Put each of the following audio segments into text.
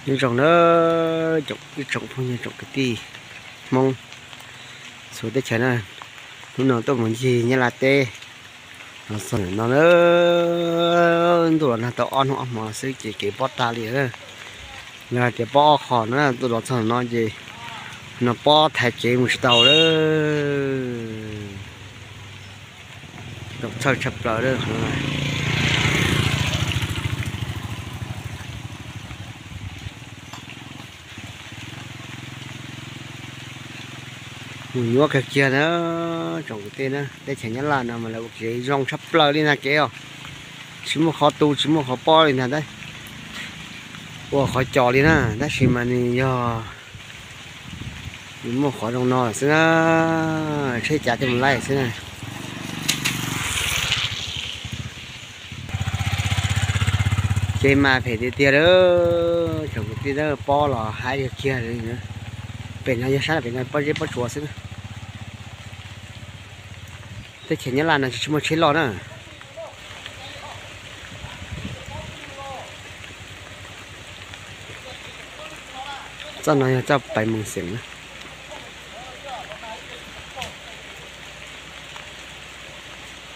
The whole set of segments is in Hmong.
Nyob zoo na, ib tsoom phooj ywg tsoom kwv tij Hmoob txhua teb chaws na, hnub no tuaj mus ncig Nyab Laj teb los txog ntawm no na, ntuj los nag tau ob hnub ob hmo xwb ces kev pob tag li na. Lawv hais tias pob ob qho na, ntuj los txog ntawm no ces no pob thaiv kev mus tsis tau lawm. Txhawj tshaj plaws lawm. Mus nyuaj kawg kiag na, tsoom kwv tij na, teb chaws Nyab Laj no mas lawv ua kev zoo tshaj plaws li na kev os. Tsis muaj qhov tu tsis muaj qhov pob li ntag, ua qhov cos li na, tab sis mas nws yog nws muaj qhov zoo no lawm xwb na, tsheb cav thiaj mus laij xwb na. Ces mas phem tiag tiag lawm, tsoom kwv tij, pob los haib kiag kiag li. Pem no yog sab pem no pob zeb pob tsuas xwb na. Teb chaws Nyab Laj no tsis muaj tsheb loj na. Txoj no yog txoj pais mus xeem na.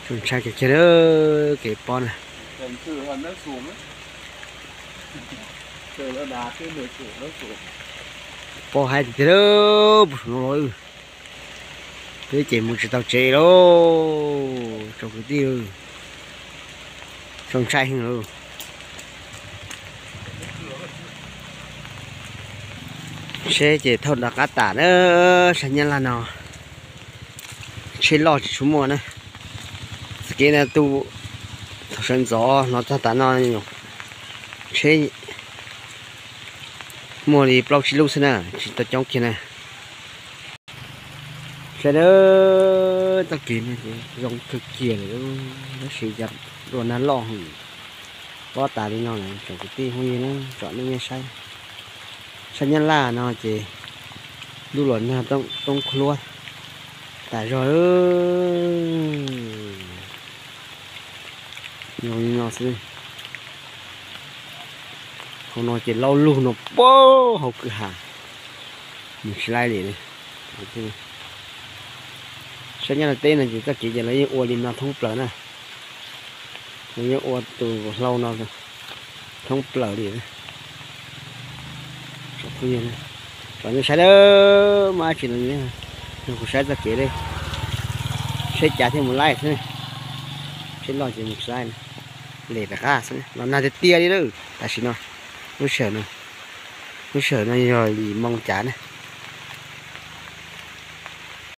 Txaus ntshai kiag kiag kev pob na. Pob haib tiag tiag lawm, peb ces mus tsis tau tsev lauj tsoom kwv tij. Txaus ntshai heev lauj. Tsheb ces thauj nram qab tas na, sab Nyab Laj no tsheb loj tsis tshua muaj na. Txoj kev no tu thaum sawv ntxov los txog tav no tsheb muaj li plaub tsib lub xwb na, tsis tau coob kiag na. Saib na, txoj kev no ces zoo kawg kiag li, tab sis cas ntuj los nag loj heev, pob tas li no lawm tsoom kwv tij phooj ywg na, tsom nej saib. Sab Nyab Laj no ces ntuj los nag toob hluab tas zog. Zoo li no xwb. Hauv no ces lauj lug no puag hauv kwj ha, mus tsis laij li. Sab Nyab Laj teb no ces txoj kev ces lawv yeej ua li no thoob plaws na. Lawv yeej ua tus hlau no thoob plaws li. Tsom nej saib lawm, muaj dab tsi los nrog kuv saib txoj kev li. Tsheb cav thiaj mus laij xwb, tsheb loj ces mus tsis laij. Lem rov qab xwb, los nag tiag tiag li lawm tam sim no. Lub sij hawm no, lub sij hawm no yog yim moo cav na.